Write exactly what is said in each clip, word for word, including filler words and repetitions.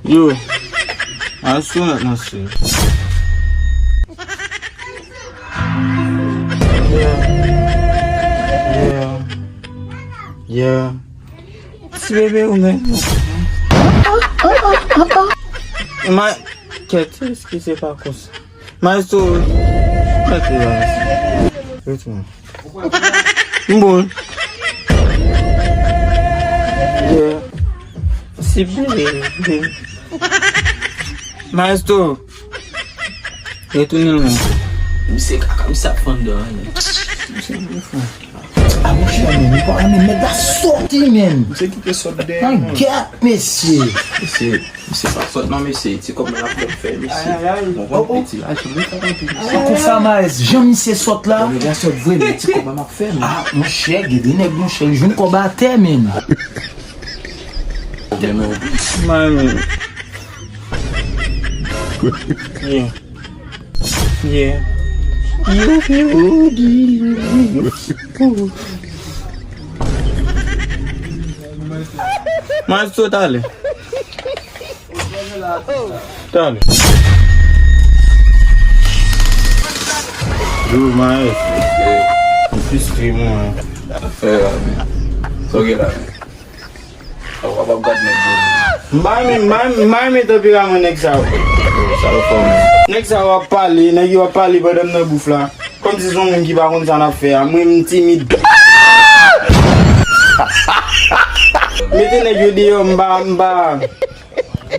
Yo, al sou nèt nan se. Yeah. Yeah. Yeah. Ti bebe ou menm. Ma, kèt, eske se pa konsa? Maestro, mete la, maestro. Retounen. M bon. Yeah. Se byen. Maestro. Retounen lwen. Misye kaka, misye ap fann dan, men. Misye ap fann. A monchè, men, li pa renmen nèg la sòti, men. Misye kite sòt dèyè. An gèt, mesye. Misye, misye pa sòt non, mesye. Ti kòb mwen ap fè, mesye. Ay, ay, ay. Bon, oh, oh. Piti la, jan mwen fè anpil, mesye. Se konsa, Maes, jan misye sòt la. Bon, nèg la sòt vre, men ti kòb mwen ap fè, men. A, monchè, gen de nèg, monchè, li jwenn kòb atè, men. Mami. Yeah. Yeah. Yo, yo, yo. Maestro, talè. Talè. Yo, maestro. Anplis krim, wi. Afè la, men. Sa w gen la, men? Aw, w ap ap gad nèg yo. M pa renmen, m pa renmen, m pa renmen tanperaman nèg sa yo. Sa yo fò, men. Nèg sa yo ap pale, nèg yo ap pale pandan m nan bouf la. Kòmsi se yon moun ki pa konn sa n ap fè a. Mwen, m timid. Mete nèg yo deyò, m pa, m pa,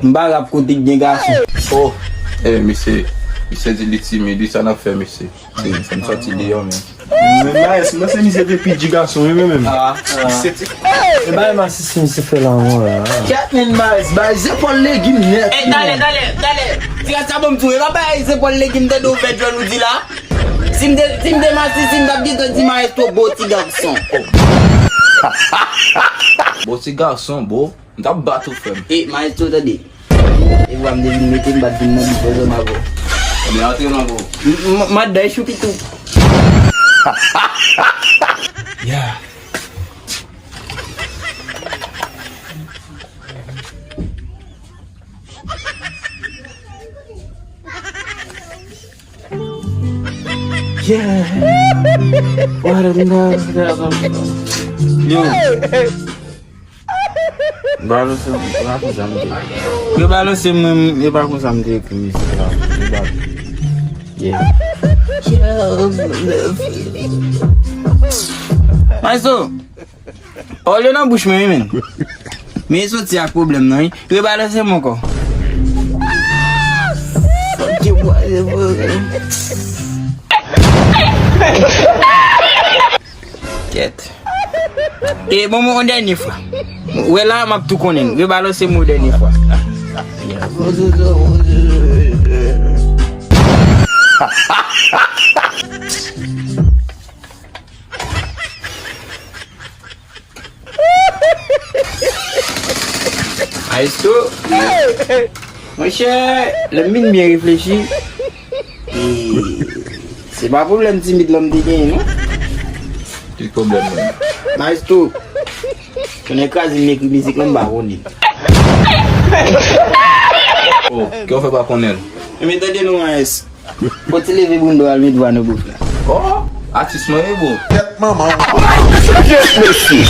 m pa rap kote k gen gason. Oh, eh, misye, misye di li timid, wi, sa n ap fè, mesye? Se, fò n sòti deyò, men. Men Maes, mwen se misye te pi di gason, wi, men menm. Ah, ah. Se ti. E bagay m asiste misye fè la, mwen, la. Kèt, men Maes, bay zepòl legim nèt. Ey, talè, talè, talè. Ti rad sa bon m tou. E pa bay zepòl legim tande w fè djòl ou di la. Si m te, si m te masisi, m t ap gentan di Maestro bo ti gason. Bo ti gason, bo. M t ap bat ou, frè m. E, Maestro, tande. E vwa m te vin mete m bat vin nan bifo zòm avè w. Ebyen, antre non, bro. M, m, madanm choupi tou. Yeah. Yeah. What a love that was. Yo. Balanse m, e pa konsa m te. Yo, balanse m, mwen, e pa konsa m te ekri mizik la. Yo, ba-, yeah. Maestro, pawòl yo nan bouch mwen, wi, men. Men e soti ak pwoblèm nan, wi. Rebalanse m ankò. Fuck you, boy. Kèt. E bon, mwen, yon dènye fwa. Wè la, m ap tou konnen. Rebalanse m yon dènye fwa. Maestro. Monchè, lè m vin byen reflechi, e, se pa pwoblèm timid lan m te genyen, non. Ki pwoblèm, menm? Maestro, konnen kraze m ekri mizik lan, m pa konnen. Oh, kè w fè pa konnen l? Ebyen, tande non, Maes. Fò ti leve bounda w al met vwa nan bouf la. Oh, atis mwen ye, bro. Tèt manman w. Yes, mesye.